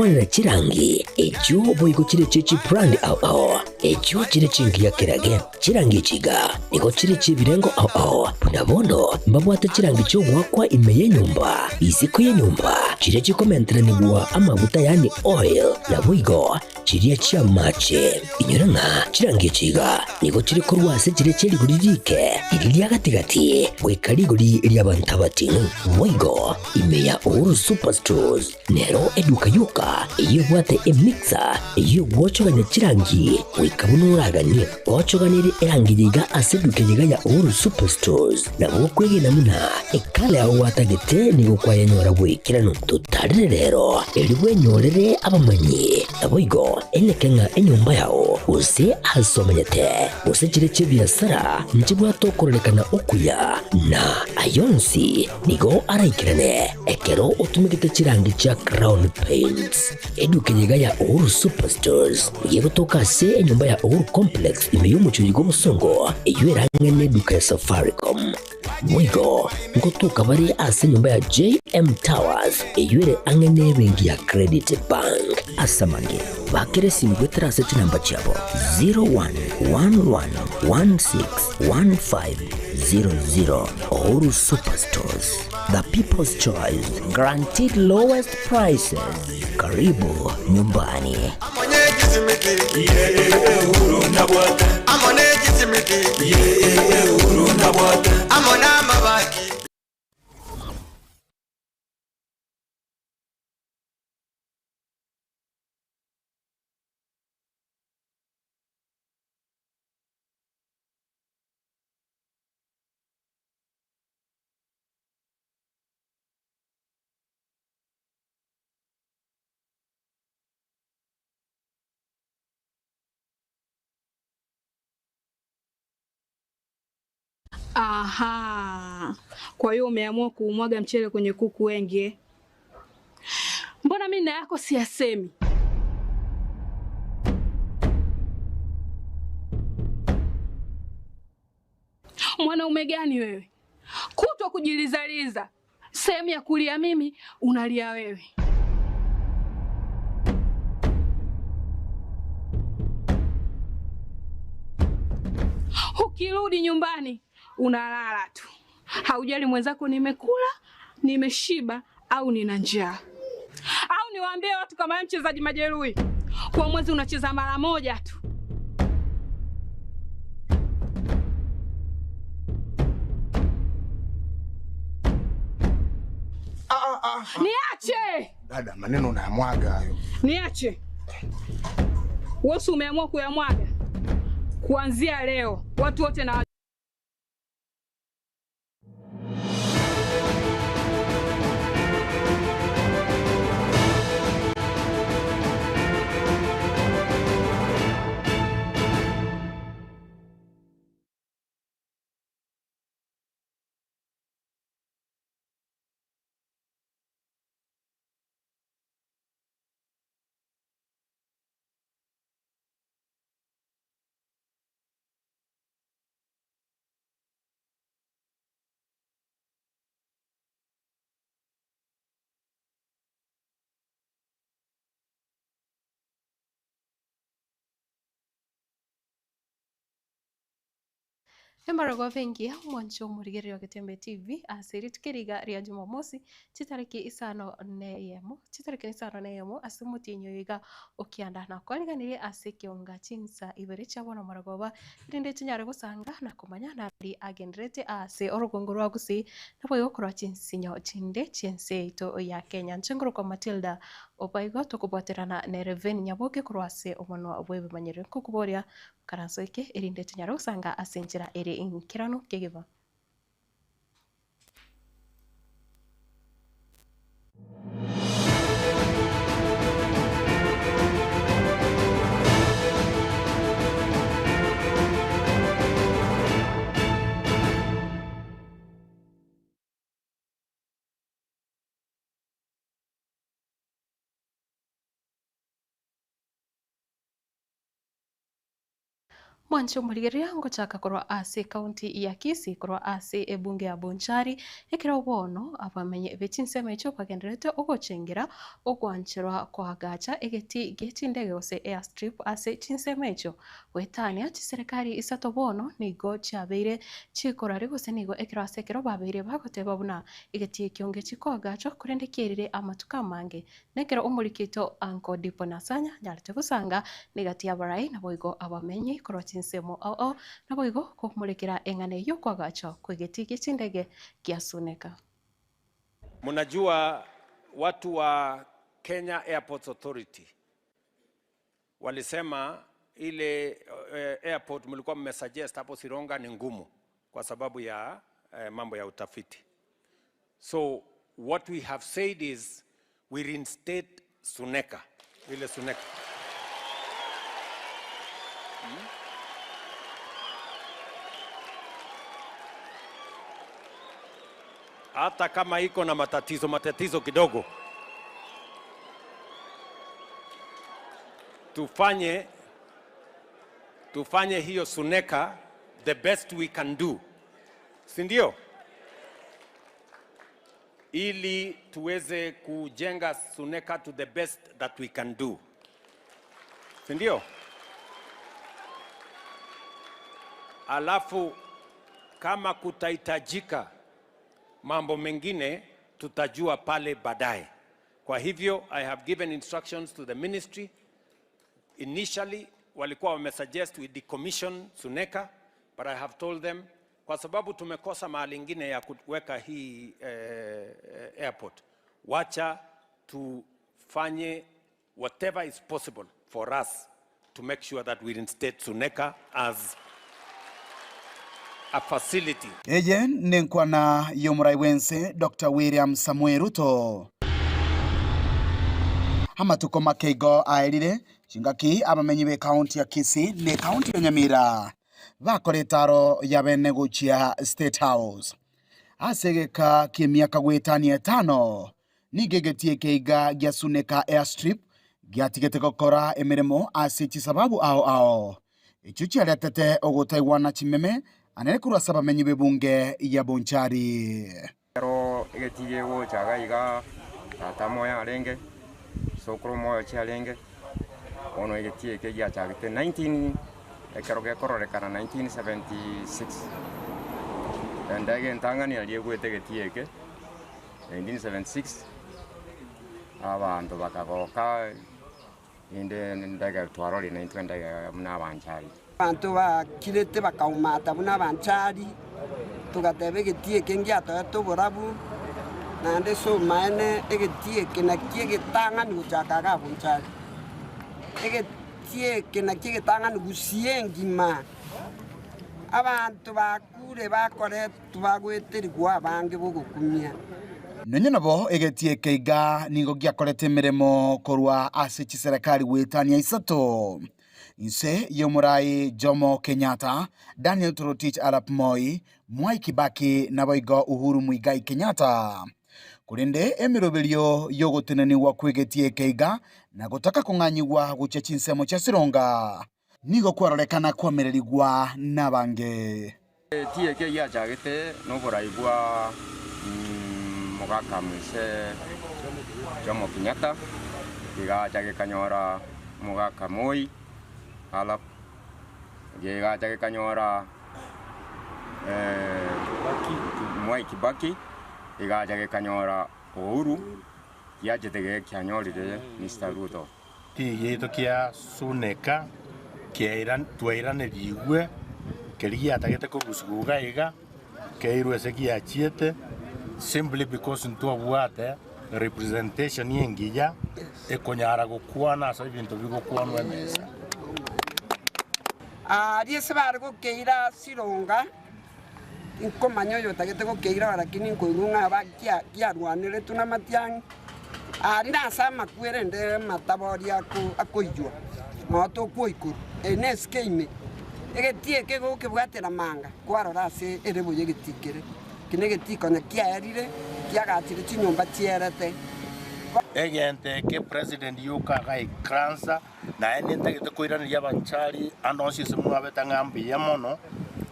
Togokwanera chirangi echio boigo chire chie chibrand ao ao, echio chire chingiya kerage. Chirangi echi iga nigo chire chi'ebirengo ao ao, buna bono mbabwate chirangi chi'ogoakwa ime y'enyomba, isiko y'enyomba, chiria chikomenteranigwa amaguta yaani oil, naboigo chiria chi'amache. Inyora ng'a chirangi echi iga nigo chire korwa ase chiria chie rigori riike, riria ria gati-gati, goika rigori ri'abanto abating'u. Boigo ime ya Uhuru Superstores Nero eduka yoka eyio ebwate emixer eyio egwochogania chirangi goika buna oraganie. Gwochoganirie erangi eye iga ase eduka eye iga ya Uhuru Superstores, nabo okwegena buna ekala yao gwatagete nigo kwayenyora bw'ekeranu. Totarere rero erio bwenyorere abamanyi, naboigo eneke ng'a enyomba yao gose ase omenyete gose chire chi'ebiasara nchibwate okororekana okuya, na ayonsi Nigo araikerane ekero otumegete chirangi chia Crown Paints. Eduka eye iga ya Uhuru Superstores nigo egotoka ase enyomba ya Uhuru Complex ime y'omochie oyo bw'obosongo eyio ere ang'e n'eduka ya Safaricom. Boigo ngotoka bare ase enyomba ya JM Towers eyio ere ang'e n'ebenki ya Credit Bank. Ase amange, bakera esimi goetera ase chinamba chiabo 0111161500. Uhuru Superstores, the people's choice, guaranteed lowest prices. Karibu nyumbani. Aha, kwa hiyo umeamua kuumwaga mchele kwenye kuku wengi eh? Mbona mimi na yako siyasemi? Mwanaume gani wewe? Kutwa kujilizaliza, sehemu ya kulia mimi unalia wewe. Ukirudi nyumbani unalala tu, haujali mwenzako nimekula, nimeshiba au nina njaa. Au niwaambie watu kama wewe mchezaji majeruhi, kwa mwezi unacheza mara moja tu. Niache Dada, maneno unayamwaga hayo. niache. Wewe si umeamua kuyamwaga? Kuanzia leo watu wote na Embaragwa engiya omwancho omorigereria o Getembe TV ase rituko eri iga ria Jumamosi chitariki isano na eyemo chitariki isano na eyemo ase omotienyi oyo iga o kianda nakoriganirie ase ekeonga chinsa ibere chia bono morogoba erinde chinyare gosanga na komanya nari agenderete ase orogongo rwa Gusii naboigo korwa chinsinyo chinde chi'ense yaito ya Kenya. Inche nkorokwa Matilda Obaigo tokobwaterana nere Veni Nyaboke korwa ase omonwa bw'ebimanyererio nkokoboria Karanso eke, erinde tonyare gosanga ase enchera ere enkeranu kegima. Mwanche omorigereria ngochaka korwa ase ekaunti ya Kisii korwa ase ebunge ya Bonchari, ekero bono abamenyi be chinsemo echio bagendererete ogochengera ogwancherwa koagacha egetii gie chindege gose airstrip ase chinsemo echio. Goetania chiserekari isato bono nigo chiabeire chikorari gose nigo ekero ase ekero babeire bagoteba buna egetii ekio ngechi koagachwa korende kierire amatuko amange Nekero omoriki oito Uncle Dipo Nasanya anyarete gosanga negati y'abarai naboigo abamenyi korwa chinsemo ao ao naboigo komorekera eng'ana eyio kwagachwa kw'egetii gie chindege gia Suneka. Mnajua watu wa Kenya Airports Authority walisema ile airport mlikuwa mmesuggest hapo Sironga ni ngumu kwa sababu ya mambo ya utafiti. So what we have said is we reinstate Suneka, ile Suneka. Hata kama iko na matatizo matatizo kidogo, tufanye hiyo Suneka the best we can do, si ndio? Ili tuweze kujenga Suneka to the best that we can do, si ndio? Alafu kama kutahitajika mambo mengine tutajua pale baadaye. Kwa hivyo I have given instructions to the ministry. Initially walikuwa wamesuggest we decommission Suneka, but I have told them kwa sababu tumekosa mahali ingine ya kuweka hii airport, wacha tufanye whatever is possible for us to make sure that we reinstate Suneka as a facility. Eye nenkwana y'omorai bwense Dr. William Samoei Ruto. Amatuko makeigo aerire chingaki abamenyi be county ya Kisii ne county ya Nyamira bakorete aro ya bene gochia State House. Ase geka kia gwetania etano nige getie keiga gia Suneka Airstrip giatigete gokora emirimo ase chisababu ao ao echio chiaretete ogotaigwana chimeme anene korwa ase abamenyi b'ebunge ya Bonchari. Ero egetige gochaga iga tata moyo arenge sokoro moyo chiarenge bono egetie eke giachagete 19 ekero gekororekana 1976 endege entang'ani aria egwete egetie eke 1976 abanto bakagoka inde ndege twarorire naintwe endege buna abanchari. Abanto bakirete bakaumata buna abanchari togateba egetie eke ngiatoete oborabu naende ase omaene egetie eke naki egetang'ani gochaka iga abonchari. Egetie eke naki egetang'ani gusia engima. Abanto bakure bakoretwa bagoeterigwa abange bogokumia. Nonye nabo egetie eke iga nigo giakorete emeremo korwa ase chiserekari gwetania isato. Inse y'omorai Jomo Kenyatta, Daniel Toroitich arap Moi, Mwai Kibaki naboigo Uhuru Muigai Kenyatta. Korende emeroberio y'ogotenenigwa kw'egetie eke iga na gotaka kong'anyigwa gochia chinsemo chia Sironga nigo kwarorekana kwamererigwa nabange. Egetie eke giachagete noborai bwa mogaka moise Jomo Kenyatta, kigacha gekanyora mogaka Moi arap, gegacha gekanyora Mwai Kibaki, egacha gekanyora Uhuru, giachete gekianyorire Mr. Ruto. Tigeto kia Suneka twairaneriigwe keri giatagete korusigwa iga keirwe ase giachiete simply because ntwabwate representation engiya ekonyara gokwana ase ebinto bigokwanwa emesa. Aria ase bare gokeira Sironga nkomanya oyo otagete gokeira lakini nkoigwa ng'a ba kiarwaneretwe na amatiang'i aria nase amakwere ende amatabori akoiywa nonya tokwoikorwa eye na esike ime egetii eke gokebwatera manga kwarora ase ere buya egetii kere. Eki na egetii konya kiaerire kiagachire chinyomba chierete. Egento eke president yoka agaikaransa, naende ntagete koiraneria abanchari ande onsi ase mwabete ng'a mbuya mono,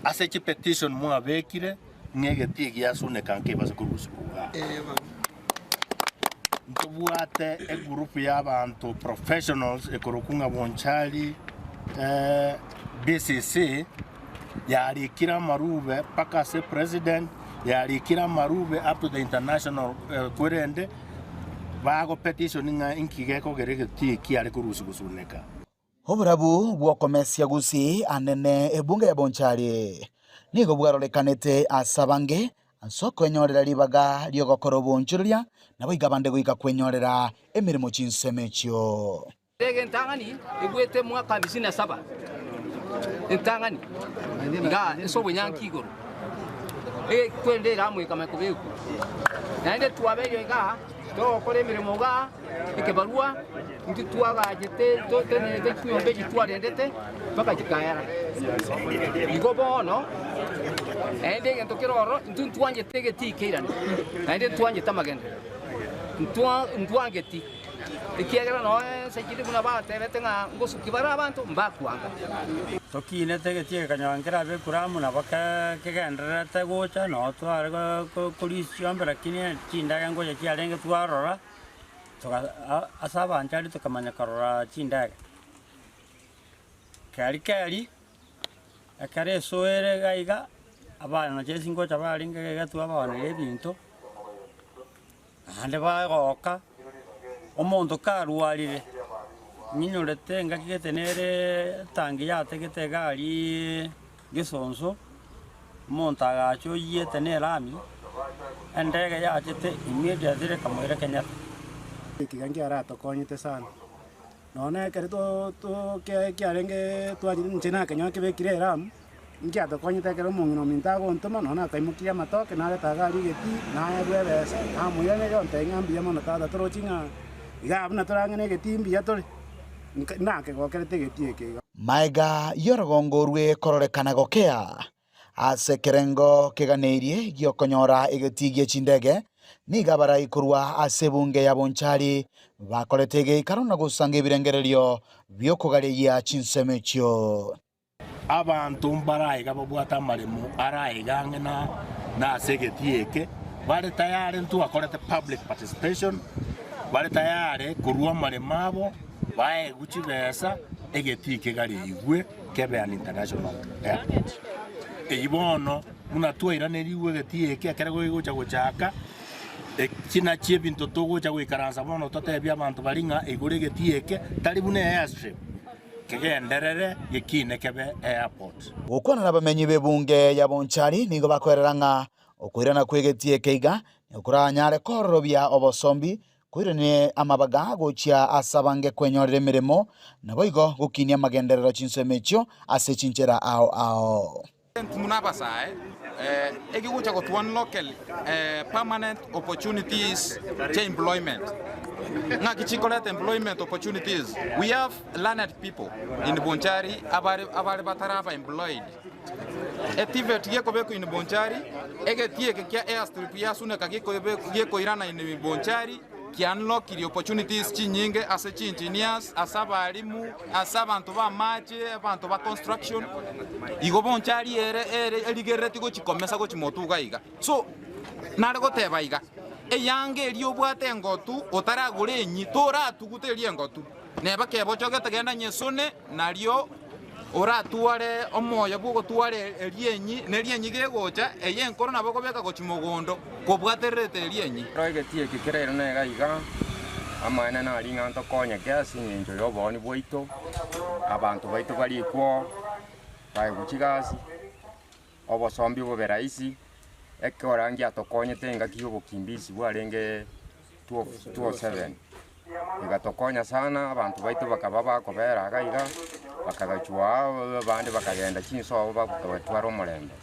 ase chipetition mwabekire, ng'a egetii giasuneka nkebase korusigwa igaa. Ntobwate egroup ya abanto professionals ekorokwa ng'a Bonchari BCC, yarikire amarube mpaka ase president, yarikire amarube up to the international kwerende, bago petition ng'a inki gekogera egetii kiare korusigwa Suneka. Oborabu bw'okomesia gusii anene ebunge ya Bonchari nigo bwarorekanete ase abange ase okwenyorera ribaga ri'ogokora oboonchoreria, naboigo abande goika kwenyorera emeremo chinsemo echio. Ndege entang'ani egwete mwaka hamsini na saba, entang'ani iga ase obonyanki igoro, ekwende eramu ekamanya kobekwa. Naende twabeire igaa, togokora emeremo igaa, ekebarua, intwe twagachete totenenete chinyomba echi twarendete mpaka chikaera. Igo bono, naende egento kere ororo, intwe ntwanchete egetii keirane, naende ntwanchete amagenderero, ntwa ntwangeti. Ekiagera nonya ense chinde buna batebete ng'a ngosukia bare abanto, mbakwanga. Tokinete egetii gekanyora nkerabe ekuramu nabo kegendererete gocha noo tware korisia chiombe lakini chindege ngocha chiarenge twarora, toga ase abanchari tokamanya korora chindege. Keri keri, ekero esoere iga iga, abana chesi ngocha barenge iga iga twabaoneria ebinto. Naende bagoka, omonto karwarire, ng'inyorete engaki gete nere etangi yategete iga aria gesonso, omonto agacha oyiete na erami, endege yachete immediately ekamoira Kenyatta. Ekiga nkiaratokonyete sana, nonya na ekero to to kia kiarenge twachire inche nakenyora kebekire eramu, nkiatokonyete ekero omong'ina ominto agontoma nonya nakaimokirie amatoke nareta iga aria egetii, naebwa ebesa, namoiraneria ontebia ng'a mbuya mono tata torochi ng'a igaa buna torang'e na egetii mbuya tore, nka nakegokerete egetii eke iga. Maega y'orogongo orwe kororekana gokea Ase ekerengo keganeirie gi'okonyora egetii gie chindege, nigo abarai korwa ase ebunge ya Bonchari bakorete egeikaro na gosanga ebirengererio bi'okogareyia chinsemo echio. Abanto mbaraiga babwate amaremo araiga ang'e na ase egetii eke, bare tayare ntwakorete public participation, bare tayare korua amaremo abo, baegwe chibesa, egetii kegareigwe. Kebe an international airport. Eyio bono buna twairanerigwe egetii eke ekero gegocha gochaka, eki nachio ebinto togocha goikaransa bono totebie abanto baria ng'a igoro egetii eke tari buna airstrip, kegenderere gekine kebe airport. Gokwana nabamenyi b'ebunge ya Bonchari nigo bakoerera ng'a okoirana kw'egetii eke iga nigo koranyare kororobia obosombi Koiranie amabaga gochia ase abange kwenyorera emeremo, naboigo gokinia amagenderero chinsemo echio ase chinchera ao ao. Buna abasae, egegocha gotua local permanent opportunities chia employment. Ng'aki chikoreta employment opportunities? We have learned people in Bonchari abare abare bataraba employed. Etivet gekobekwa in Bonchari, egetii eke kia airstrip ya Suneka gekoirana in Bonchari, kiunlockire opportunities chinyinge ase chi engineers, ase abalimu, ase abanto ba amache, abanto ba construction. Igo Bonchari ere ere erigereretie gochi komesa gochi motwe iga iga. So, nare goteba iga, eyanga eria obwate engotu otaragora enyi, toratugute eria engotu. Neba kebochogete genda nyesone, nario oratware omoyo bw'ogotwara erienyi, na erienyi gegocha, eye enkoro nabo okobeka gochia mogondo, kobwatererete erienyi. Ekero egetii eke kerairane iga iga, amaene naria ng'a ntokonyeke ase eng'encho y'obooni bwaito, abanto baito barikwo, baegwe chigasi, obosombi bobe rahisi, ekero ngiatokonyete engaki y'obokimbisi bwarenge 2007. Egatokonya sana, abanto baito bakaba bakobera iga iga, bakagachwa aa, abande bakagenda chinsobo bagatwara omorembe.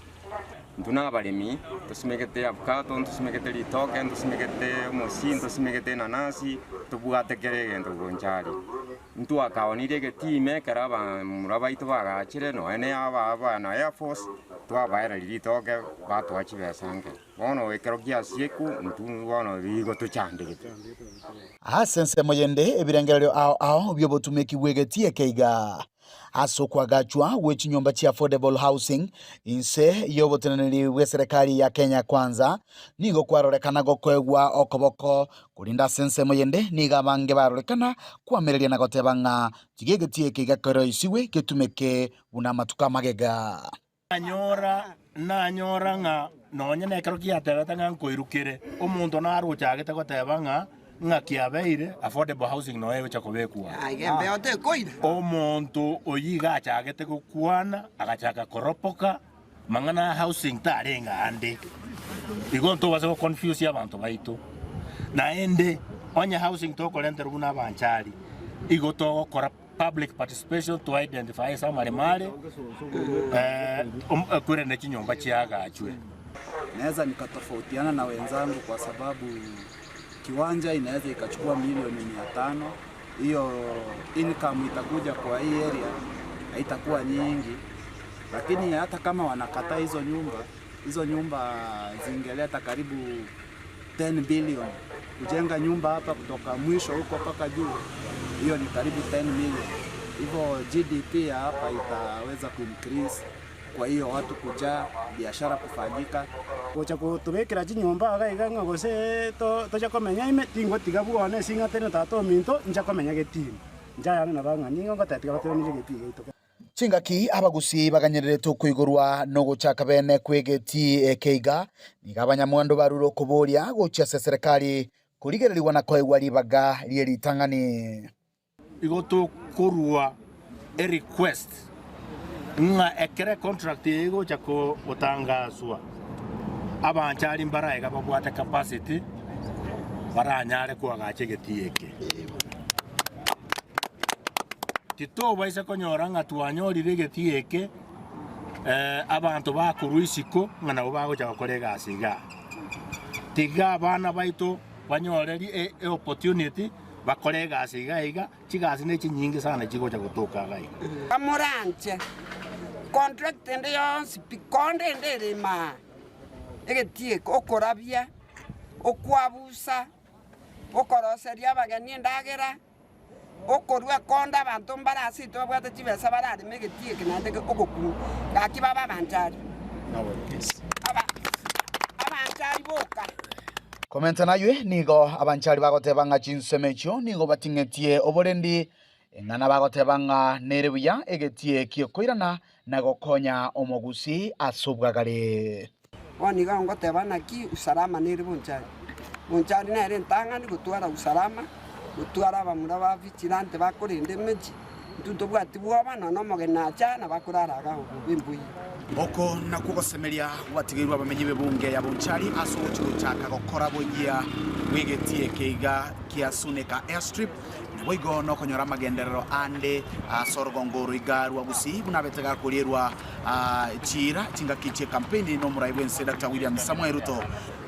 Intwe na abaremi, ntosimegete avocado, ntosimegete ritoke, ntosimegete omosie, ntosimegete enanasi, tobwate kera egento gocha aria. Ntwakaonirie egetiime ekero abamura baito bagachire nonya na aba abana airforce, twabaereria ritoke batoa chibesa nke. Bono ekero giasieku intwe bono nigo tochandegete. Ase ensemo yende ebirengererio ao ao bi'obotumeki bw'egetii eke iga, ase okoagachwa gwe chinyomba chia affordable housing inse y'oboteneneri bw'eserekari ya Kenya Kwanza nigo kwarorekana gokoegwa okoboko, korende ase ensemo yende nigo abange barorekana koamereria na goteba ng'a tiga egetii eke iga keroisigwe getumeke buna amatuko amagega. Nanyora, nanyora ng'a nonye nekero kiatebete ng'a nkoirukere, omonto naro ochagete goteba ng'a ng'a kiabeire affordable housing noyo egocha kobekwa aa. Omonto oyio iga achagete gokwana, agachaka koropoka, mang'ana a housing tarenge ande. Igo ntobase go confuse abanto baito. Naende, onye housing tokorenterwa buna abanchari, igo togokora. Public participation to identify ase amaremo are kwerende chinyomba chiagachwe. Naweza nikatofautiana na wenzangu kwa sababu kiwanja inaweza ikachukua milioni 500, hiyo income itakuja kwa hii area haitakuwa nyingi, lakini hata kama wanakataa hizo nyumba, hizo nyumba zingeleta karibu 10 billion. Kujenga nyumba hapa kutoka mwisho huko mpaka juu, hiyo ni karibu 10 million. Hivyo GDP ya hapa itaweza kuincrease, kwa hiyo watu kujaa, biashara kufanyika. Gocha gotobekera chinyomba iga iga ng'a gose to toche komenya ime, tingotiga bwone ase ing'ate na tata ominto, inche komenya getini. Inche ayane nabo ng'a nigo ngoteba tiga batebanie egetii giaito. Chingaki abagusii baganyererete okoigorwa nogochaka bene kw'egetii eke iga, nigo abanyamwando barure okoboria gochia ase eserekari korigererigwa na koegwa ribaga rie ritang'ani. Igo tokorua erequest ng'a ekero econtract eye egocha gotangaswa, abanchari mbaraega babwate capacity baranyare koagacha egetii eke. Titobaisa konyora ng'a twanyorire egetii eke, abanto bakorwa isiko ng'a nabo bagocha gokora egasi igaa. Tiga abana baito banyore eopportunity bakore egasi iga iga, chigasi ne chinyinge sana chigocha gotoka iga iga. Bamoranche contract ende yonsi pi, konde ende ere imaa, egetii eke, okorabia, okwabusa, okoroseria abageni endagera, okorua konde abanto mbare ase intwe babwate chibesa barareme egetii eke naende ogokung'u, gaki babe abanchari, abanchari boka. Komenta naywe, nigo abanchari bagoteba ng'a chinsemo echio nigo bating'etie oborendi, eng'ana bagoteba ng'a nere buya egetie ekio koirana na gokonya omogusii ase obwagare. Bono igo ngoteba naki usalama nere bonchari. Bonchari nere entang'ani gotwara usalama, gotwara abamura ba vigilante bakorenda emechie, intwe ntobwati bwoba nonya omogeni nacha nabo akorara iga obobe mbuya. Oko nakwo gosemeria gwatigeirwe abamenyi b'ebunge ya Bonchari ase ogochia gochaka gokora boyia bw'egetii eke iga kia Suneka Airstrip, naboigo nokonyora amagenderero ande ase orogongo oro iga rwa Gusii buna abete gakorierwa chiira chingaki chi'ekampeini n'omorai bw'ense Doctor William Samoei Ruto.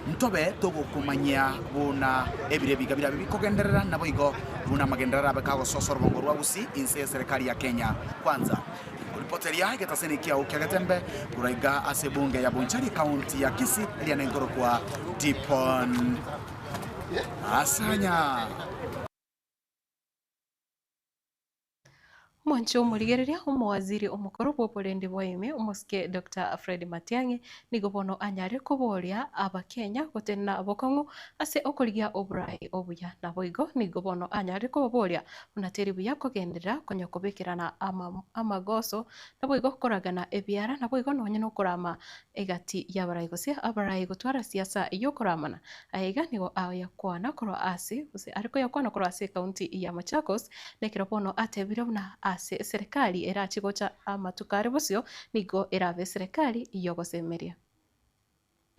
Ntobe togokomanyia buna ebiro ebiga birabe bikogenderera naboigo buna amagenderero arabe kagososa orogongo rwa Gusii inse y'eserekari ya Kenya Kwanza. Koripoteria egetaseni kiao kia Getembe korwa iga ase ebunge ya Bonchari ekaunti ya Kisii eria nenkorokwa Dipon Asanya. Omwancho omorigereria, omowaziri omokoro bw'oborendi bwa ime, omosike Doctor Fred Matiang'i, nigo bono anyare koboria Abakenya gotenena bokong'u ase okorigia oborai obuya. Naboigo nigo bono anyare kobaboria buna teri buya kogenderera konya kobekerana amagoso, naboigo koragana ebiara, naboigo nonye nokorama egati y'abarai gose abarai gotwara siasa y'okoramana. Aya iga nigo agoyakwana korwa ase gose are koyakwana korwa ase ekaunti ya Machakos, nekero bono atebire buna ase eserekari erache gocha amatuko are bosio nigo erabe eserekari y'ogosemeria.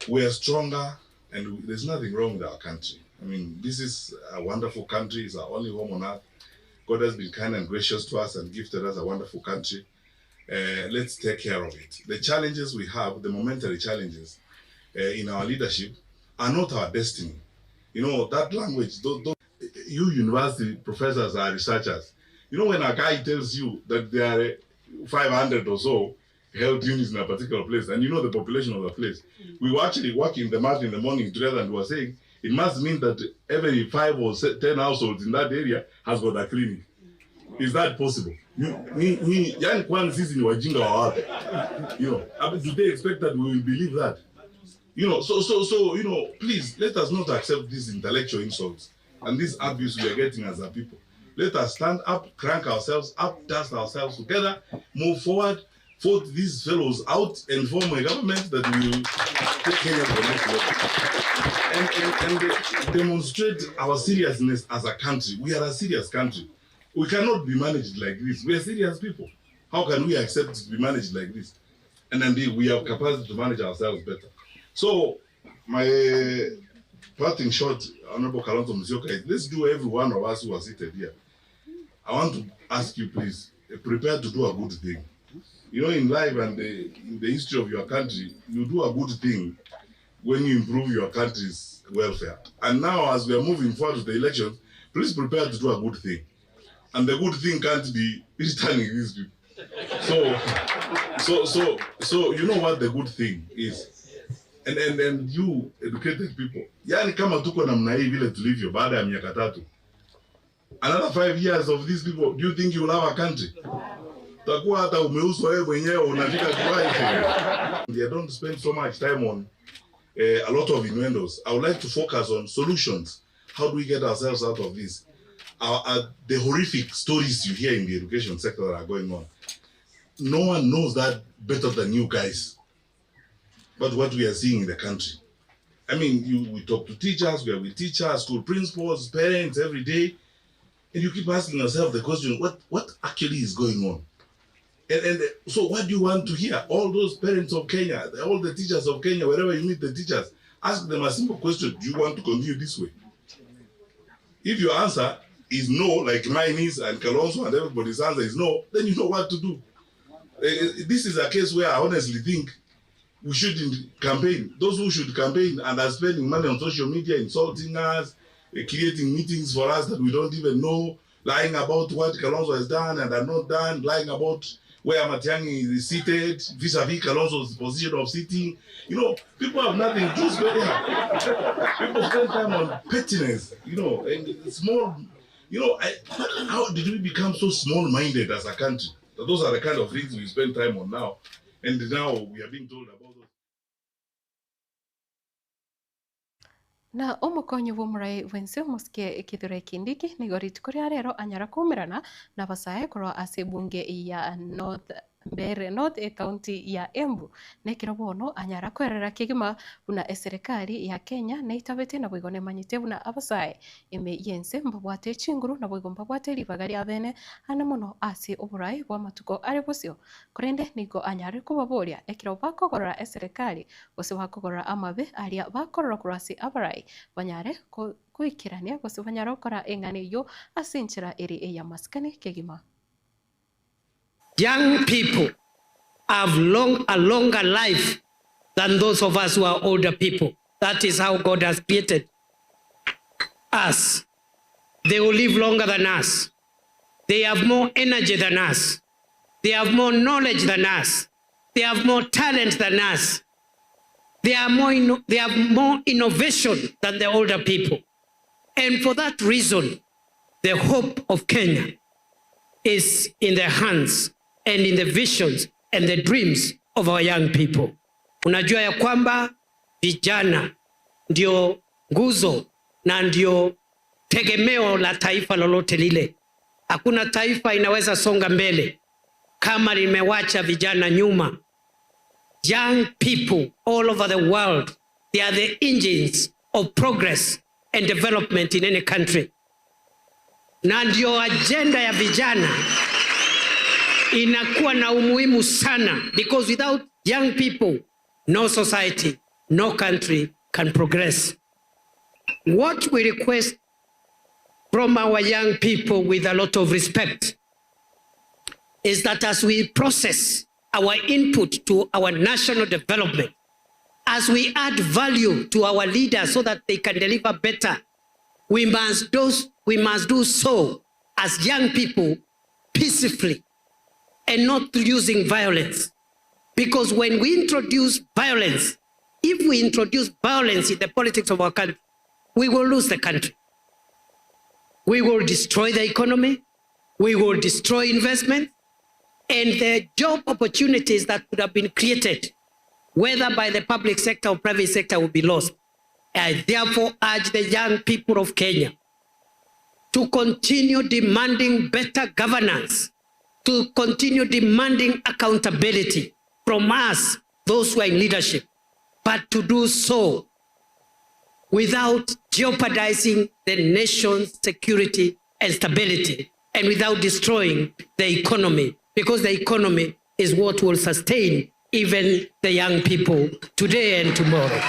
We are stronger and there's nothing wrong with our country. I mean, this is a wonderful country, it's our only home on earth. God has been kind and gracious to us and gifted us a wonderful country. Uh, let's take care of it. The challenges we have, the momentary challenges uh, in our leadership, are not our destiny. You know, that language, those, those, you university professors are researchers. You know, when a guy tells you that there are 500 or so health units in a particular place, and you know the population of the place, we were actually working the math in the morning together and we were saying, It must mean that every five or ten households in that area has got a clinic. Is that possible? You, ni, ni, yani kwani sisi ni wajinga wa wapi? You know, I mean, do they expect that we will believe that? You know, so, so, so, you know, please let us not accept these intellectual insults and this abuse we are getting as a people. Let us stand up, crank ourselves up, dust ourselves together, move forward, vote these fellows out, and form a government that will take Kenya to the next level. And, and, and demonstrate our seriousness as a country. We are a serious country. We cannot be managed like this. We are serious people. How can we accept to be managed like this? And indeed, we have capacity to manage ourselves better. So, my parting shot, Honorable Kalonzo Musyoka, is let's do every one of us who are seated here. I want to ask you, please, prepare to do a good thing. You know, in life and the, in the history of your country, you do a good thing when you improve your country's welfare. And now, as we are moving forward to the elections, please prepare to do a good thing. And the good thing can't be returning these people. So, so, so, so you know what the good thing is. And, and, and you educated people. Yani kama tuko namna hii vile tulivyo baada ya miaka tatu. Another five years of these people, do you think you will have a country? Utakuwa hata umeuzwa wewe mwenyewe unafika kiwango. I don't spend so much time on a lot of innuendos. I would like to focus on solutions. How do we get ourselves out of this? The horrific stories you hear in the education sector that are going on. No one knows that better than you guys. But what we are seeing in the country. I mean, you, we talk to teachers, we are with teachers, school principals, parents every day, and you keep asking yourself the question, what, what actually is going on? And, and so what do you want to hear? All those parents of Kenya, all the teachers of Kenya, wherever you meet the teachers, ask them a simple question, do you want to continue this way? If your answer is no, like mine is and Kalonzo and everybody's answer is no, then you know what to do. This is a case where I honestly think we shouldn't campaign. Those who should campaign and are spending money on social media, insulting us, creating meetings for us that we don't even know, lying about what Kalonzo has done and are not done, lying about where Matiang'i is seated vis-a-vis Kalonzo's position of sitting. You know, people have nothing to spend. People spend time on pettiness, you know, and small, you know, I, how did we become so small-minded as a country? Those are the kind of things we spend time on now. And now we are being told about those. Na omokonyi bw'omorai bw'ense omosike Kithure Kindiki nigo rituko ria rero anyara koumerana na abasae korwa ase ebunge ya North Mbeere North ecounty ya Embu. Na ekero bono anyara kwerera kegima buna eserekari ya Kenya neitabete naboigo nemanyete buna abasae ime y'ense mbabwate chinguru naboigo mbabwate ribaga ria bene ane mono ase oborai bwa amatuko are bosio. Korende nigo anyare kobaboria ekero bakogorora eserekari gose bakogorora amabe aria bakorora korwa ase abarai banyare koikerania gose banyare gokora eng'ana eywo ase enchera ere ey'amasikani kegima. Young people have a longer life than those of us who are older people. That is how God has created us. They will live longer than us. They have more energy than us. They have more knowledge than us. They have more talent than us. They are more they have more innovation than the older people. And for that reason, the hope of Kenya is in the hands and in the visions and the dreams of our young people. Unajua ya kwamba vijana ndio nguzo na ndio tegemeo la taifa lolote lile. Hakuna taifa inaweza songa mbele kama limewacha vijana nyuma. Young people all over the world, they are the engines of progress and development in any country. Na ndio agenda ya vijana inakuwa na umuhimu sana, because without young people, no society, no country can progress. What we request from our young people with a lot of respect is that as we process our input to our national development, as we add value to our leaders so that they can deliver better, we must do so as young people peacefully and not using violence. Because when we introduce violence, if we introduce violence in the politics of our country, we will lose the country. We will destroy the economy, we will destroy investment, and the job opportunities that could have been created, whether by the public sector or private sector, will be lost. I therefore urge the young people of Kenya to continue demanding better governance, to continue demanding accountability from us, those who are in leadership, but to do so without jeopardizing the nation's security and stability and without destroying the economy, because the economy is what will sustain even the young people today and tomorrow.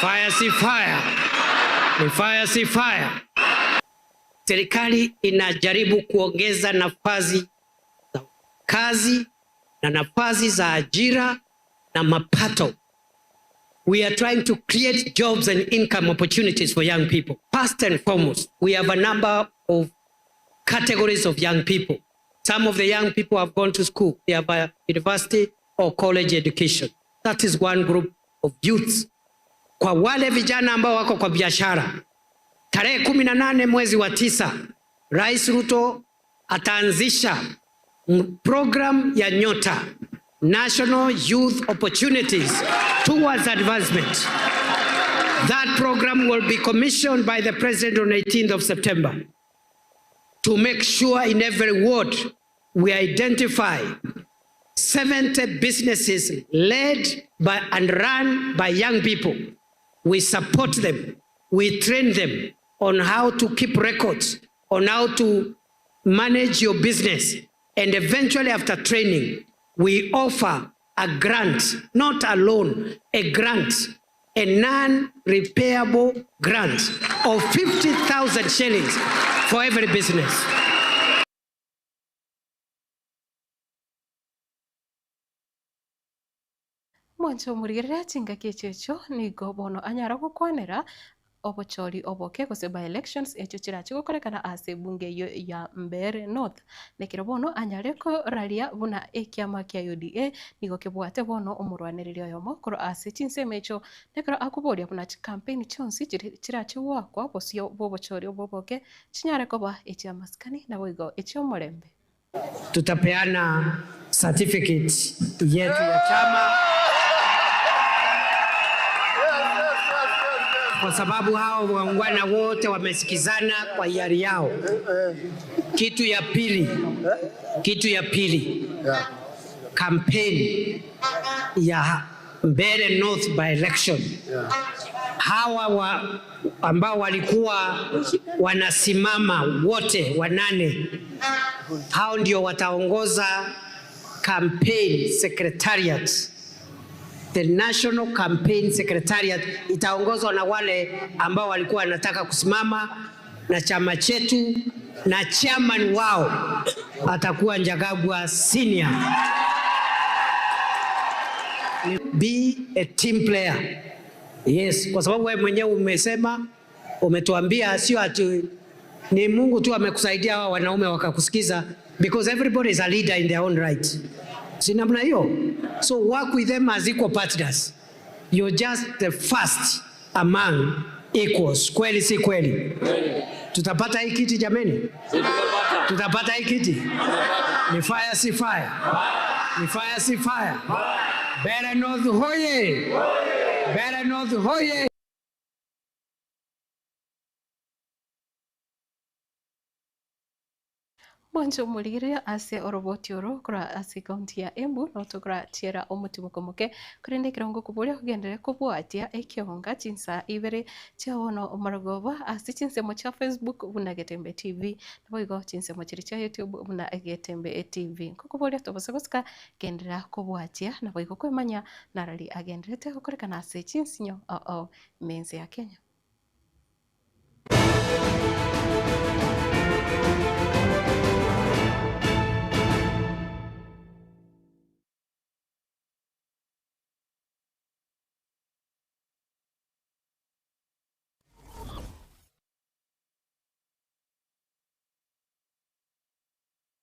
Fire si fire, ni fire si fire. Serikali inajaribu kuongeza nafasi za kazi na nafasi za ajira na mapato. We are trying to create jobs and income opportunities for young people. First and foremost, we have a number of categories of young people. Some of the young people have gone to school. They have a university or college education. That is one group of youths. Kwa wale vijana ambao wako kwa biashara, tarehe 18 mwezi wa 9, Rais Ruto ataanzisha program ya Nyota, National Youth Opportunities Towards Advancement. That program will be commissioned by the President on 18th of September to make sure in every ward we identify 70 businesses led by and run by young people. We support them, we train them on how to keep records, on how to manage your business. And eventually after training, we offer a grant, not a loan, a grant, a non-repayable grant of 50,000 shillings for every business. Mwanche omorigereria chingaki echio echio nigo bono anyara gokwanera obochori oboke gose by elections echio chirachi gokorekana ase ebunge eyio ya Mbeere North. Nekero bono anyare koraria buna ekiama kia UDA nigo kebwate bono omorwanereria oyomo korwa ase chinsemo echio nekero akoboria buna chicampaign chionsi chirachi goakwa bosio bwa obochori obo oboke chinyare koba echiamasikani naboigo echiomorembe. Tutapeana certificate yetu ya chama kwa sababu hao waungwana wote wamesikizana kwa hiari yao. Kitu ya pili, kitu ya pili, campaign ya Mbeere North by election, hawa ambao walikuwa wanasimama wote wanane, hao ndio wataongoza campaign secretariat. The National Campaign Secretariat itaongozwa na wale ambao walikuwa wanataka kusimama na chama chetu, na chairman wao atakuwa Njagagua Senior. Be a team player. Yes, kwa sababu wewe mwenyewe umesema, umetuambia sio ati ni Mungu tu amekusaidia hawa wanaume wakakusikiza, because everybody is a leader in their own right. Si namna hiyo? So work with them as equal partners. You're just the first among equals. Kweli si kweli? Tutapata hii kiti jameni? Tutapata hii kiti? Ni fire si fire? Ni fire si fire? Mbeere North hoye! Mbeere North hoye! Mwancho omorigereria ase oroboti oro korwa ase ekaunti ya Embu notokora chiera omotimoko moke korende ekerongo koboria kogenderera kobwatia ekionga chinsa ibere chia bono omorogoba ase chinsemo chia Facebook buna Getembe TV naboigo chinsemo chiria chia YouTube buna Getembe TV. Nkokoboria tobose gosika genderera kobwatia naboigo kwemanya narari agenderete gokorekana ase chinsinyo oo mense ya Kenya.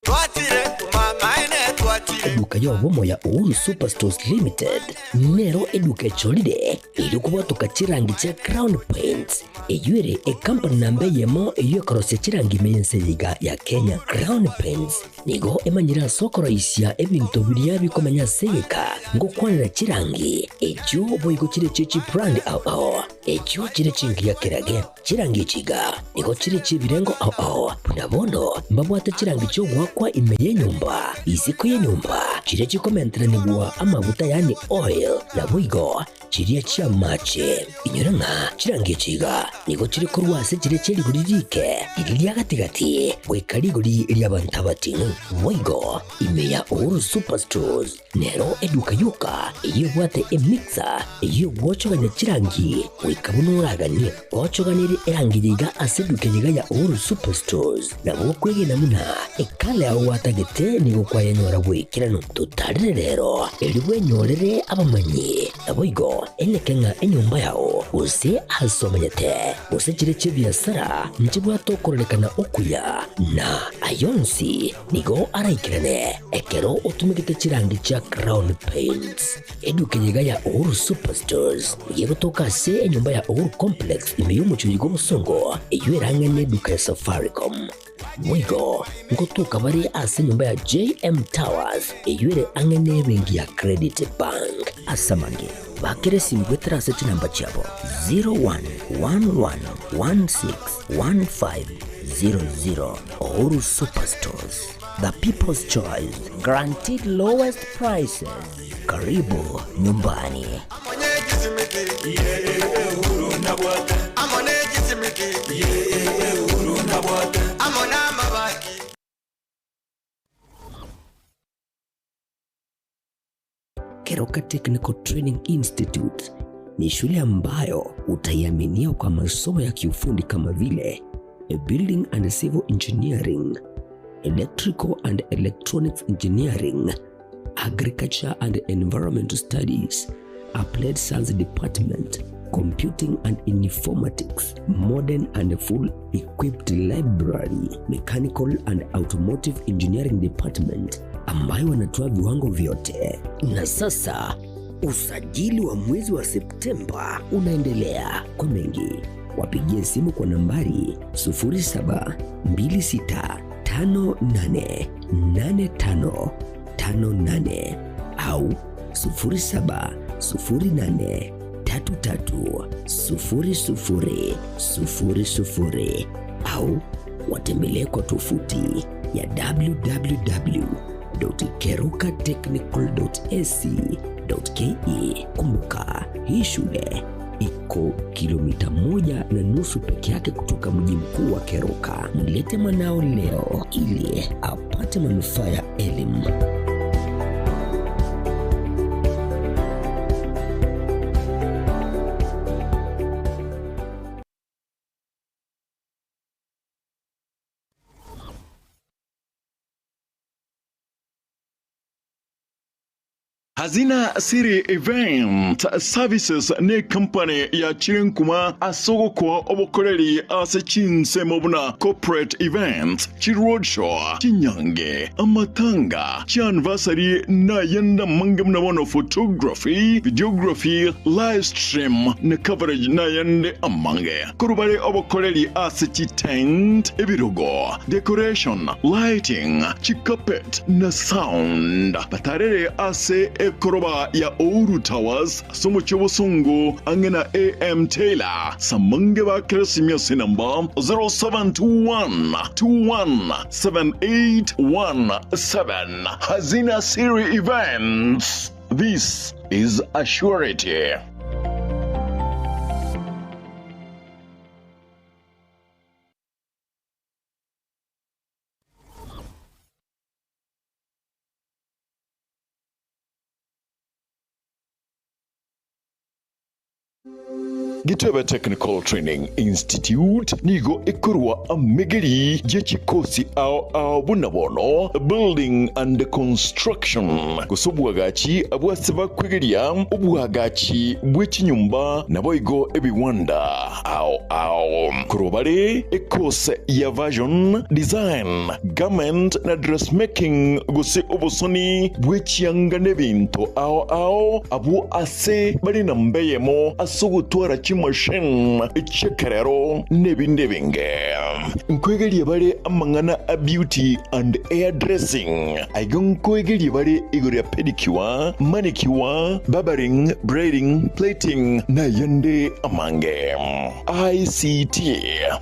Twatire, mama ene twatire. Eduka y'obomo ya Uhuru Superstores Limited nero eduka echorire erio kobwatoka chirangi chia Crown Paints eyio ere ekampani namba eyemo eyio ekorosia chirangi ime y'ense eye iga ya Kenya. Crown Paints nigo emanyire ase okoroisia ebinto biria bikomenya ase egeka ngokwanera chirangi echio boigo chire chie chibrand ao ao echio chire chingiya kerage. Chirangi echi iga nigo chire chi'ebirengo ao ao, buna bono mbabwate chirangi chi'ogoakwa ime y'enyomba, isiko y'enyomba, chiria chikomenteranigwa amaguta yaani oil, naboigo chiria chi'amache. Inyora ng'a chirangi echi iga nigo chire korwa ase chiria chie rigori riike, riria ria gati-gati, goika rigori ri'abanto abating'u. Boigo ime ya Uhuru Superstores Nero eduka yoka eyio ebwate emixer eyio egwochogania chirangi goika buna oraganie. Gochoganerie erangi eye iga ase eduka eye iga ya Uhuru Superstores nabo okwegena buna ekala yao gwatagete nigo kwayenyora bw'ekeranu. Totarere rero erio bwenyorere abamanyi naboigo eneke ng'a enyomba yao gose ase omenyete gose chire chi'ebiasara nchibwate okororekana okuya na ayonsi Nigo araikerane ekero otumegete chirangi chia Crown Paints. Eduka eye iga ya Uhuru Superstores nigo egotoka ase enyomba ya Uhuru Complex ime y'omochie oyo bw'obosongo eyio erang'e neduka ya Safaricom. Boigo ngotoka bare ase enyomba ya JM Towers eyio ere ang'e nebenki ya Credit Bank. Ase amange, bakera esimi goetera ase chinamba chiabo 0111161500. Uhuru Superstores, the people's choice, guaranteed lowest prices. Karibu nyumbani. Keroka Technical Training Institute ni shule ambayo utaiaminia kwa masomo ya kiufundi kama vile Building and Civil Engineering, Electrical and Electronics Engineering, Agriculture and Environmental Studies, Applied Science Department, Computing and Informatics, Modern and Full Equipped Library, Mechanical and Automotive Engineering Department ambayo wanatoa viwango vyote. Na sasa usajili wa mwezi wa Septemba unaendelea. Kwa mengi wapigie simu kwa nambari 0726588558 au 0708330000 au watembelee kwa tovuti ya www.kerukatechnical.ac.ke. Kumbuka, hii shule iko kilomita 1.5 peke yake kutoka mji mkuu wa Keroka. Mlete mwanao leo ili apate manufaa ya elimu. Hazina City Event Services ne company ya chirenkuma ase ogokoa obokoreri ase chinsemo buna corporate events, chiroadshow, chinyange, amatanga, chianniversary na ayande amange buna bono photography, videography, live stream na coverage na ayande amange. Korwa bare obokoreri ase chitent, ebirogo, decoration, lighting, chicarpet na sound. Batarere ase ekoroba ya Ouru Towers ase omochie obosongo ang'e na AM Taylor. Samange ba Keresimia ase enamba 0721 21 7817. Hazina Siri Events. This is a surety. Gitebe Technical Training Institute nigo ekorwa amegeri ye chikosi ao ao buna bono Building and Construction gose obwagachi bw'ase bakwegeria obwagachi bwe chinyomba naboigo ebiwanda ao ao. Korwa bare ekose ya Fashion Design, Garment na Dressmaking gose obosoni bwe chianga n'ebinto ao ao abwo ase bare namba eyemo ase ogotwara chimachine chi'ekerero n'ebinde ebinge. Nkoegeria bare amang'ana a beauty and hair dressing. Aiga nkoegeria bare igoro ya pedicure, manicure, barbering, braiding, plating na ayande amange. ICT,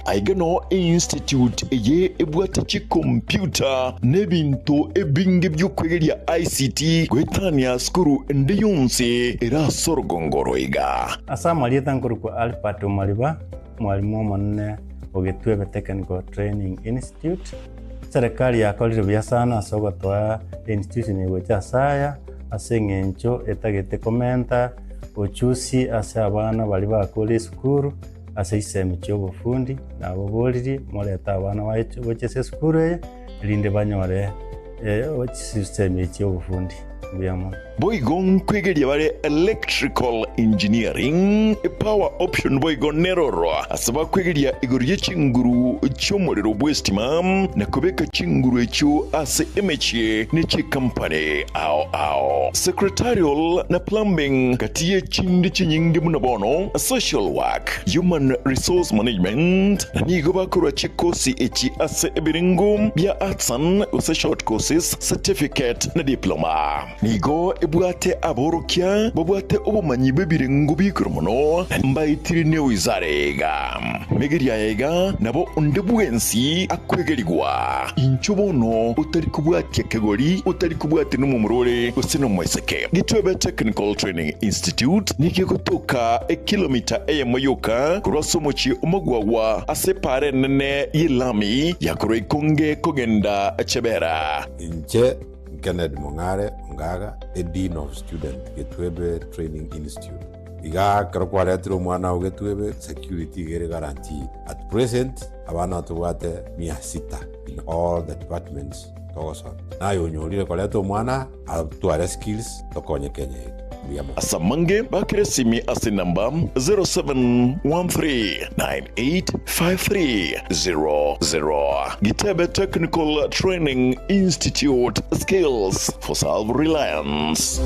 Aiga noo einstitute eye ebwate chikompyuta na ebinto ebinge bi'okwegeria ICT goetania sukuru ende yonsi ere ase orogongo oro iga. Ase amarieta nkorokwa Albert Omariba, mwalimu omonene o Gitwebe Technical Training Institute. Serikali yakorire buya sana ase ogotoa institution eye gocha ase aya, ase eng'encho etagete komenta ochusi ase abana baria bakure esukuru ase chisemi chia obofundi, naboboririe morete abana baye gocha ase esukuru eye, erinde banyore chisemi echi chia obofundi. Mbuya mono. Boigo nkwegeria bare electrical engineering, power option boigo neroro ase bakwegeria igoro ye chinguru chi'omorero bw'estima na kobeka chinguru echio ase emechie ne chikampani ao ao. Secretarial na plumbing gati ye chinde chinyinge buna bono social work, human resource management na nigo bakorwa chikosi echi ase ebirengo bia artisan gose short courses, certificate na diploma. Nigo ebwate aborokia babwate obomanyi bw'ebirengo bi'igoro mono, na mbaetire newizara iga. Megeria aya iga nabo onde bwensi akwegerigwa. Inchuo bono otari kobwatia kegori, otari kobwatia nomomura ore gose nomoiseke. Gitwebe Technical Training Institute nigo egotoka ekilomita eyemo yoka korwa ase omochie o Magwagwa ase epaara enene y'elami ya korwa Ikonge kogenda Chebera. Inche Kennedy Mong'are Ongaga, a Dean of Student, Getwebe Training Institute. Iga ekero kwaretire omwana oo Getwebe, security iga ere guaranteed. At present, abana tobwate mia sita in all the departments togosoma. Naye onyorire koreta omwana atware skills tokonye Kenya yaito. Mbuya mono. Ase amange bakere esimi ase enamba 0713985300. Gitebe Technical Training Institute, Skills for Self-Reliance.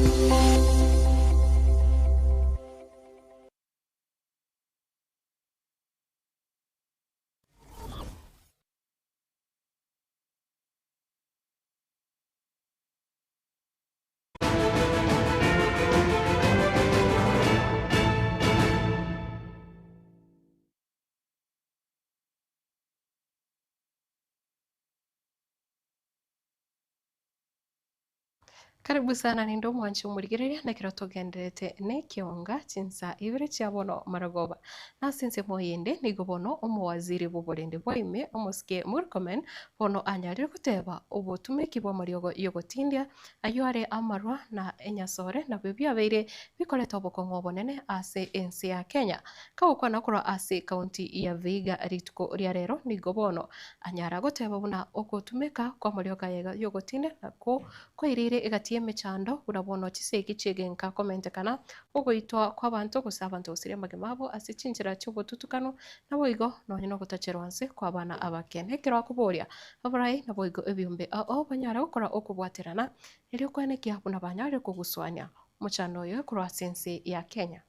Karibu sana ninde omwanchi omorigereria nekero togenderete nekionga chinsa ibere chia bono marogoba. Nase ensemo eyende nigo bono omowaziri bw'oborende bwa ime omosike Murkomen bono anyarire goteba obotumeki bw'amariogo y'ogotindia ayio are amarwa na enyasore nabio biabeire bikoreta obokong'u obonene ase ense ya Kenya. Kagokwana korwa ase ekaunti ya Vihiga rituko ria rero nigo bono anyara goteba buna ogotumeka kw'amariogo aya y'ogotindia nakwo Kwairire egati y'emechando, buna bono chisegi chi'egenka komentekana, ogoitwa kw'abanto, gose abanto gosiria amagima abo ase chinchera chi'obotutukanu, naboigo nonya nogotacherwa nse kw'abana abake. Nekero akoboria abarai naboigo ebiombe ao banyare gokora okobwaterana, erio koenekia buna banyarire koguswania omochando oyo korwa ase ense ya Kenya.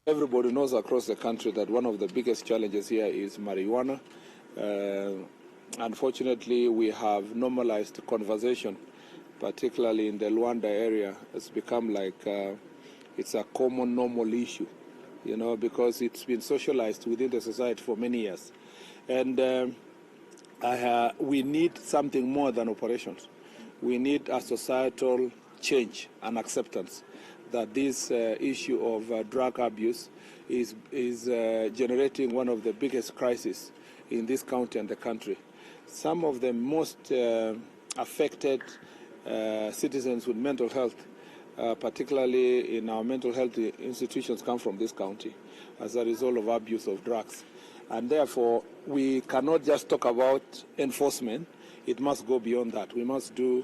Everybody knows across the country that one of the biggest challenges here is marijuana. Uh, unfortunately, we have normalized conversation, particularly in the Luanda area. It's become like uh, it's a common, normal issue, you know, because it's been socialized within the society for many years. And um, I, we need something more than operations. We need a societal change and acceptance that this uh, issue of uh, drug abuse is, is uh, generating one of the biggest crises in this county and the country. Some of the most uh, affected uh, citizens with mental health uh, particularly in our mental health institutions, come from this county as a result of abuse of drugs. And therefore, we cannot just talk about enforcement. It must go beyond that. We must do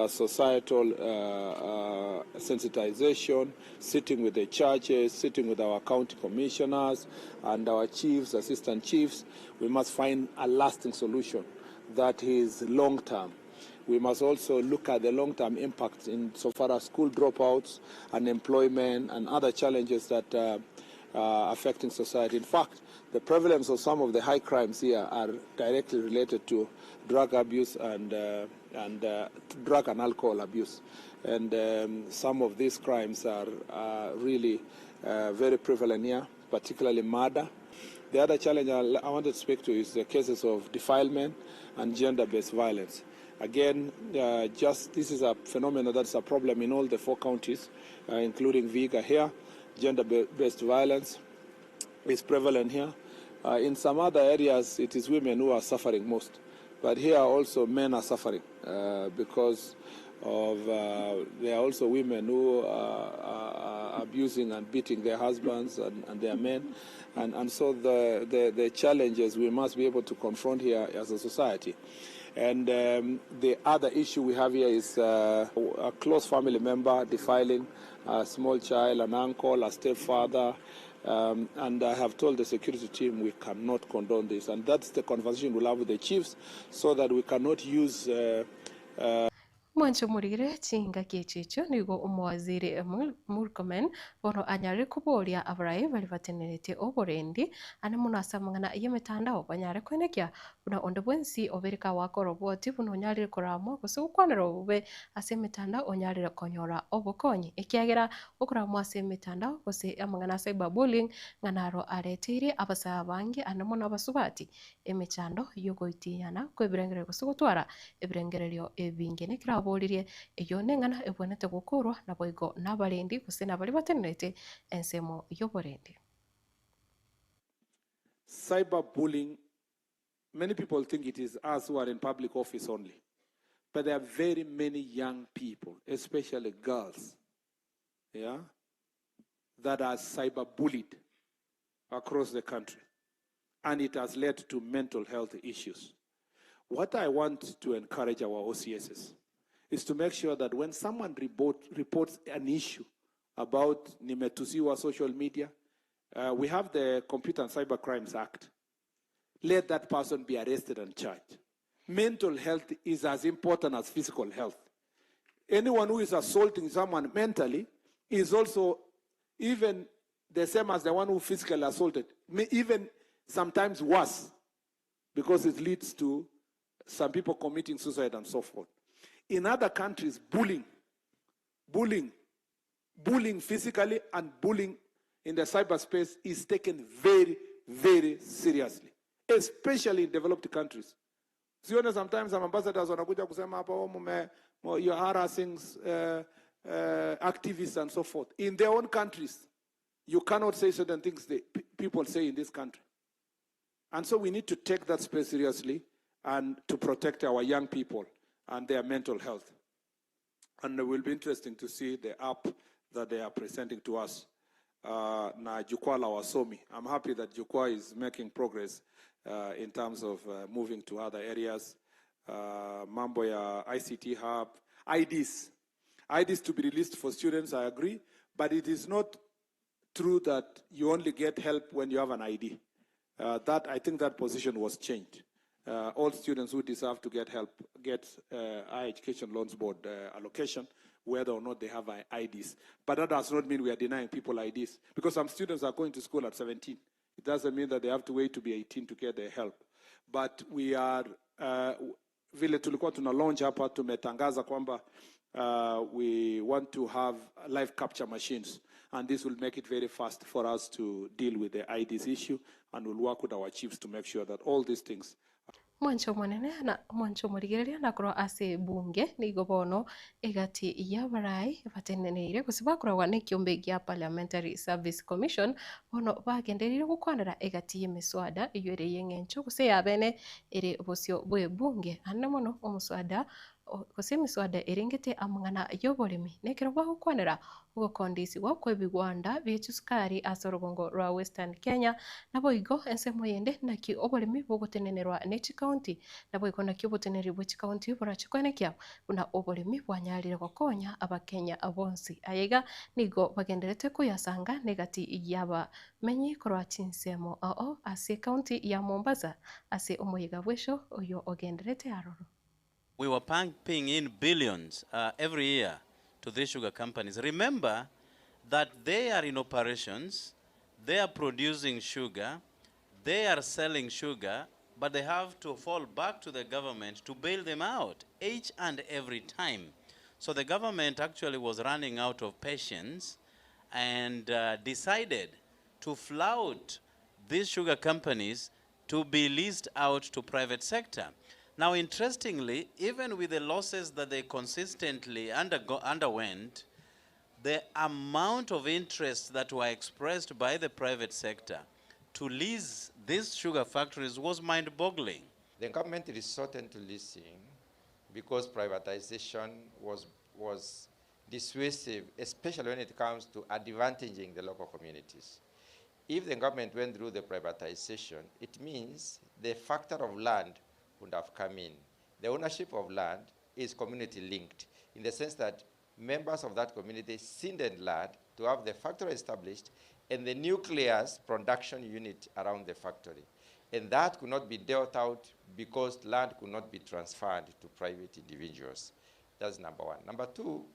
societal uh, uh, sensitization, sitting with the churches, sitting with our county commissioners and our chiefs, assistant chiefs. We must find a lasting solution that is long term. We must also look at the long term impacts in so far as school dropouts, unemployment, and other challenges that affecting society. In fact, the prevalence of some of the high crimes here are directly related to drug abuse and, and drug and alcohol abuse. And some of these crimes are really very prevalent here, particularly murder. The other challenge I, I wanted to speak to is the cases of defilement and gender-based violence. Again, just this is a phenomenon that's a problem in all the four counties, including Vihiga here. Gender-based violence is prevalent here. In some other areas, it is women who are suffering most. But here also men are suffering because of there are also women who are, are abusing and beating their husbands and, and their men. And, and so the, the, the challenges we must be able to confront here as a society. And the other issue we have here is a close family member defiling a small child, an uncle, a stepfather. And I have told the security team we cannot condone this. And that's the conversation we'll have with the chiefs so that we cannot use. Mwanche morigere chingaki echi echio nigo omowaziri Murkomen bono anyarire koboria abarai baria batenenetie oborendi ane mono ase amang'ana ya emetandao banyare koenekia buna onde bwensi obere kawakora obwoti buna onyarire koramwa gose gokwanera obobe ase emetandao onyarire konyora obokonyi ekiagera okoramwa ase emetandao gose amang'ana a cyberbullying ng'a naro areteire abasae abange ane mono abasubati emechando ya ogoitinyana kwa ebirengererio gose gotwara ebirengererio ebinge. Nekero aboririe eyio neng'ana ebwenerete gokorwa naboigo na abarendi gose na baria batenerete ensemo ya oborendi. Cyberbullying, many people think it is us who are in public office only. But there are very many young people, especially girls, yeah, that are cyberbullied across the country. And it has led to mental health issues. What I want to encourage our OCSs is to make sure that when someone reports an issue about nimetusiwa social media, we have the Computer and Cyber Crimes Act. Let that person be arrested and charged. Mental health is as important as physical health. Anyone who is assaulting someone mentally is also even the same as the one who physically assaulted, may even sometimes worse, because it leads to some people committing suicide and so forth. In other countries, bullying, bullying, bullying physically and bullying in the cyberspace is taken very, very seriously, especially in developed countries. Sione sometimes some ambassadors wanakuja kusema hapa oh, mume, you're harassing activists and so forth. In their own countries, you cannot say certain things that people say in this country. And so we need to take that space seriously and to protect our young people and their mental health. And it will be interesting to see the app that they are presenting to us. Na Jukwaa la Wasomi. I'm happy that Jukwaa is making progress in terms of moving to other areas. Mambo ya ICT Hub, IDs. IDs to be released for students, I agree, but it is not true that you only get help when you have an ID. That I think that position was changed. All students who deserve to get help get Higher Education Loans Board allocation, whether or not they have IDs. But that does not mean we are denying people IDs, because some students are going to school at 17. It doesn't mean that they have to wait to be 18 to get their help. But we are, vile tulikuwa tuna launch hapa, tumetangaza kwamba we want to have live capture machines. And this will make it very fast for us to deal with the IDs issue, and we'll work with our chiefs to make sure that all these things. Mwancho omonene na mwancho omorigereria nakorwa ase ebunge nigo bono egati y'abarai bateneneire gose bakoragwa na ekiombe gia Parliamentary Service Commission bono bagenderire gokwanera egati y'emeswada eywo ere y'eng'encho gose yabene ere bosio bwa ebunge ande mono omoswada. Gose emiswada erengete amang'ana y'oboremi, na ekero bagokwanera ogokondisigwa kw'ebigwanda bie chisukari ase orogongo rwa Western Kenya, naboigo ensemo yende naki oboremi bogotenenerwa ne chikaunti, naboigo naki oboteneneri bwe chikaunti borache koenekia buna oboremi bwanyarire gokonya abakenya bonsi. Aya iga nigo bagenderete koyasanga negati y'abamenyi korwa chinsemo ao ase ekaunti ya Mombasa ase omoyega bw'esho oyo ogenderete aroro. We were pumping in billions every year to these sugar companies. Remember that they are in operations, they are producing sugar, they are selling sugar, but they have to fall back to the government to bail them out each and every time. So the government actually was running out of patience and decided to flout these sugar companies to be leased out to private sector. Now, interestingly, even with the losses that they consistently underwent, the amount of interest that were expressed by the private sector to lease these sugar factories was mind-boggling. The government resorted to leasing because privatization was dissuasive, especially when it comes to advantaging the local communities. If the government went through the privatization, it means the factor of land would have come in. The ownership of land is community linked in the sense that members of that community ceded land to have the factory established and the nucleus production unit around the factory. And that could not be dealt out because land could not be transferred to private individuals. That's number one. Number two,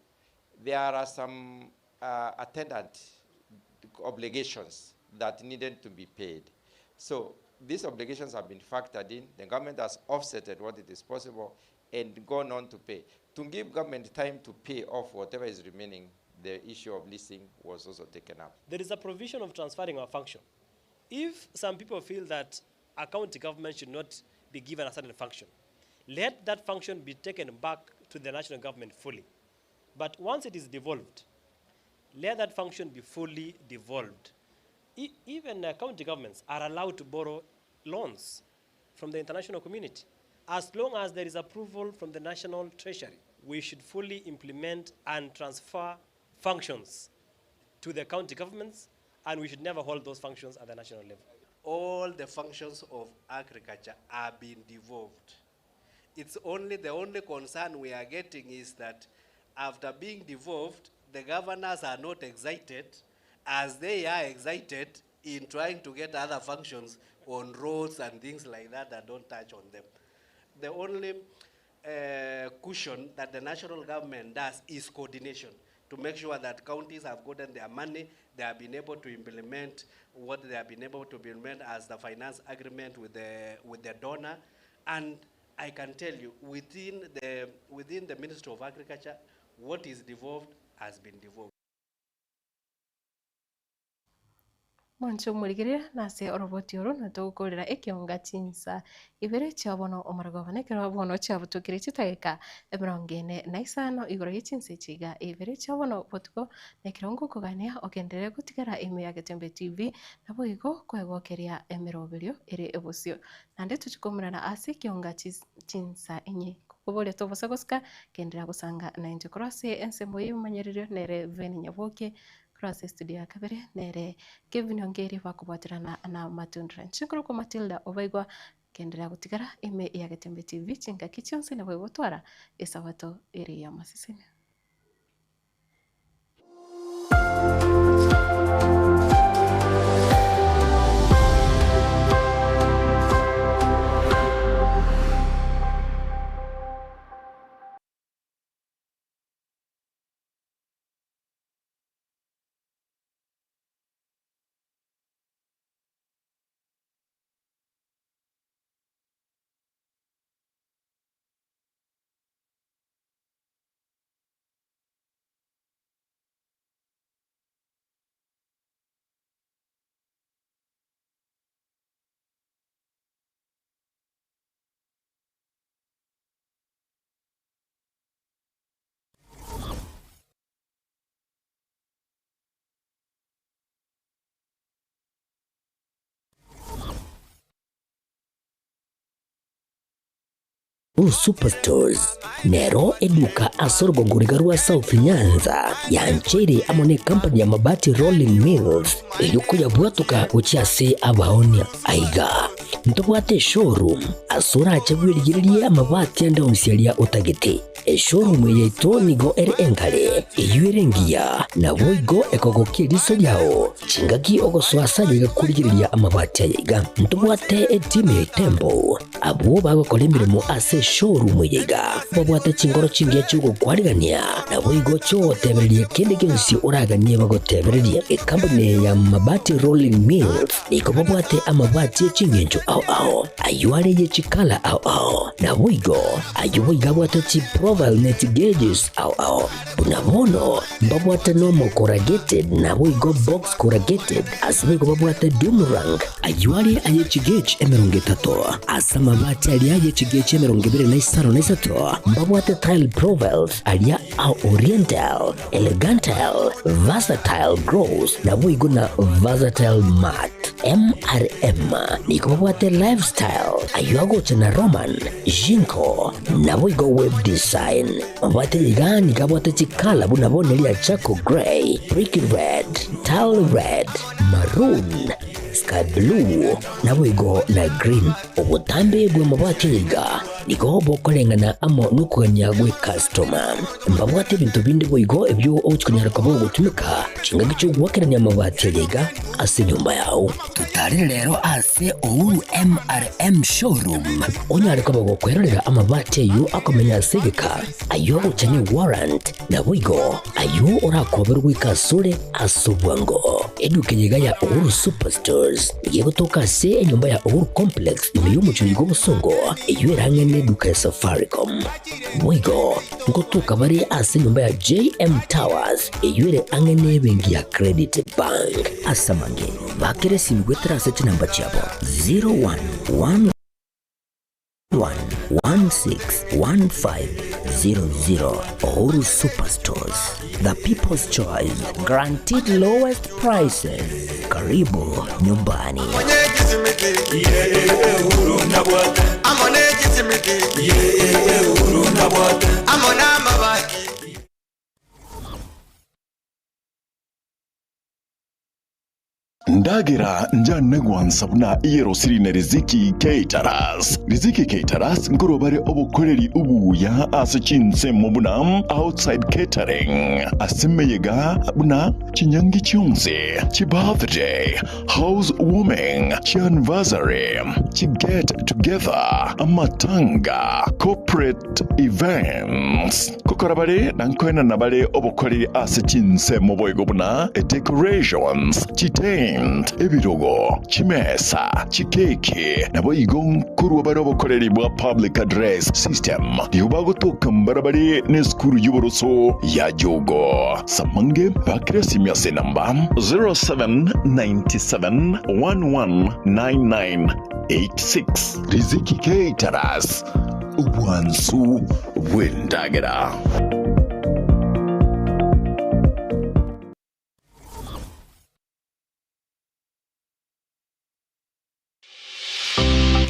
there are some attendant obligations that needed to be paid. So these obligations have been factored in. The government has offsetted what it is possible and gone on to pay. To give government time to pay off whatever is remaining, the issue of leasing was also taken up. There is a provision of transferring our function. If some people feel that a county government should not be given a certain function, let that function be taken back to the national government fully. But once it is devolved, let that function be fully devolved. Even county governments are allowed to borrow loans from the international community. As long as there is approval from the National Treasury, we should fully implement and transfer functions to the county governments, and we should never hold those functions at the national level. All the functions of agriculture are being devolved. The only concern we are getting is that after being devolved, the governors are not excited as they are excited in trying to get other functions on roads and things like that that don't touch on them. The only cushion that the national government does is coordination to make sure that counties have gotten their money, they have been able to implement what they have been able to implement as the finance agreement with the donor. And I can tell you, within the Ministry of Agriculture, what is devolved has been devolved. Mwanche omorigereria nase oroboti oro natogokorera ekionga chinsa ibere chia bono omorogoba nekero bono chiabutokire chitageka emerongo ene na isano igoro ye chinsa echiga ibere chia bono botuko nekero ngokogania ogenderere gotigara ime ya Getembe TV naboigo kwegokeria emeroberio ere ebosio naende tochikomerana ase ekionga chinsa enye koboria tobosa gosika kendera gosanga nainche korwa ase ensemo y'ebimanyererio nere Veni Nyaboke korwa studio ya kabere nere Kevin Ongeri bakobwaterana na Matundra nchinkoro kwa Matilda obaigwa kenderea gotigara ime ya Getembe TV chingaki chionse nabo egotwara esabato ere ya maseseni. Uhuru Superstores nero eduka ase orogongo riga rwa South Nyanza yancheire amo ne company ya Mabati Rolling Mills eyio koyabwatoka gochia ase abaonia. Aiga ntobwate eshowroom ase orache bwerigererie amabati ande onsi aria otagete. Eshowroom eye yaito nigo ere enkare, eyio ere engiya, naboigo ekogokia eriso riao chingaki ogosoa ase ayaiga korigereria amabati ayaiga. Ntobwate etimu ya Itembo Abwo bagokora emeremo ase eshowroom eye iga babwate chinkoro chingiya chi'ogokwarigania, naboigo chi'ogotebereria kende gionsi oraganie bagotebererie. Ekampuni eye ya Mabati Rolling Mills nigo babwate amabati e ching'encho ao ao, ayio are ye chikala ao ao, naboigo ayio boigo abwate chiprofile ne chigauges ao ao. Buna bono mbabwate normal corrugated naboigo box corrugated, ase boigo babwate doom rank, ayio are aye chigauge 30, ase amabati aria aye chigauge 23, mbabwate tile profiles aria a oriental, elegantile, versatile gross naboigo na versatile matte. MRM nigo babwate lifestyle, ayio agocha na Roman, Jinko, naboigo web design. Mabwate iga nigo abwate chikala buna bono eria charcoal grey, brick red, tile red, maroon, sky blue, naboigo na green. Obotambe bw'amabati aya iga nigo bokoreng'ana amo nokogania gw'ecustoma. Mbabwate ebinto binde boigo ebio ogochia konyara koba ogotumeka chingaki chi'ogoakerania amabati aya iga ase enyomba yao. Totarere rero ase Uhuru MRM Showroom onyare koba gokwerorera amabati ayio akomenya ase egeka, ayio agocha ne warrant, naboigo ayio orakoberwe goika asore ase obwango. Eduka eye iga ya Uhuru Superstores nigo egotoka ase enyomba ya Uhuru Complex ime y'omochie oyo bw'obosongo, eyio ere ang'e neduka ya Safaricom. Boigo ngotoka bare ase enyomba ya JM Towers eyio ere ang'e nebenki ya Credit Bank. Ase amange, bakera esimi goetera ase chinamba chiabo 0111161500. Uhuru Superstores, the people's choice, guaranteed lowest prices. Karibu nyumbani. Ndagera njane gwansa buna eyerosiri ne Riziki Caterers. Riziki Caterers nkorwa bare obokoreri obuya ase chinsemo buna outside catering, ase emeyega buna chinyangi chionsi, chibirthday, house warming, chianniversary, chiget together, amatanga, corporate events. Gokora bare na nkoenana bare obokoreri ase chinsemo boigo buna decorations, chitent, ebirogo, chimesa, chikeki, naboigo nkorwa bare obokoreri bwa public address system. Nigo bagotoka mbarabare nesukuru y'oboroso ya Jogo. Samange bakire esimi ase enamba 0797 119986. Riziki Caterers, obwansu bw'endagera.